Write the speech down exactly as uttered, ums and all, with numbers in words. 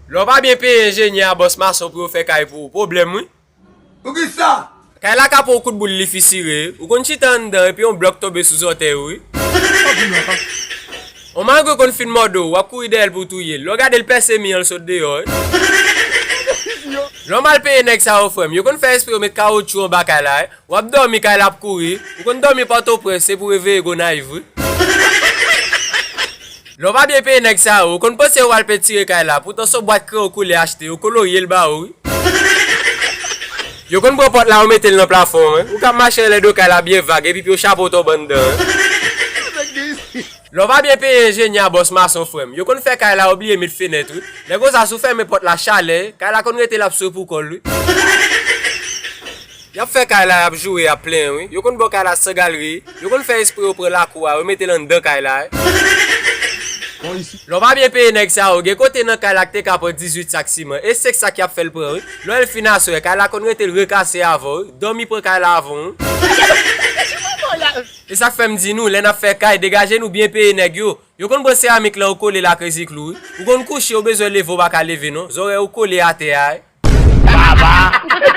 Lè w pa byen peye enjenyè a, bòs mason pou yo fè kay pou ou, pwoblèm wi. Poukisa? Kay la ka pran yon kout boul li fisire, ou konn chita anndan epi yon blòk tonbe sou zòtèy ou wi. Yon malgre konn fin mòde w, w ap kouri dèyè l pou w touye l. Lè w gade l pèse mi an, l sot deyò wi. Lè w mal peye nèg sa yo, frè m, yo konn fè espre yo met kawotchou anba kay la wi. W ap dòmi, kay la ap kouri. Ou konn dòmi Pòtoprens, se pou reveye Gonayiv wi. Lè w pa byen peye nèg sa yo, ou konn panse yo pral pentire kay la, poutan se yon bwat kreyon koulè achte, yo kolorye l ba ou wi. Yo konn pran pòt la, yo mete l nan plafon wi. Ou ka mache anlè do kay la byen vag, epi pye w chape w tonbe anndan wi. Lè w pa byen peye enjenyè a, bòs mason, frè m, yo konn fè kay la yo bliye met fenèt wi. Lè konsa, si w fèmen pòt la, chalè, kay la konn rete l ap swe pou kò l wi. Y ap fè kay la, y ap joure, y ap plenyen wi. Yo konn ba w kay la san galri. Yo konn fè espre yo pran lakou a, yo mete l anndan kay la wi. Lè w pa byen peye nèg sa yo, gen kote nan kay la ki te ka pran dizuit sak siman, e senk sak y ap fè l pran wi. Lè w wè l fin aswè, kay la konn rete l rekase avan w wi. Dòmi pran kay la avan w wi. E sa k fè m di nou, lè n ap fè kay, degaje nou byen peye nèg yo. Yo konn pran seramik lan, yo kole l ak reziklou wi. Ou konn kouche, ou bezwen leve, ou pa ka leve non. Zòrèy ou kole atè a wi. Baba!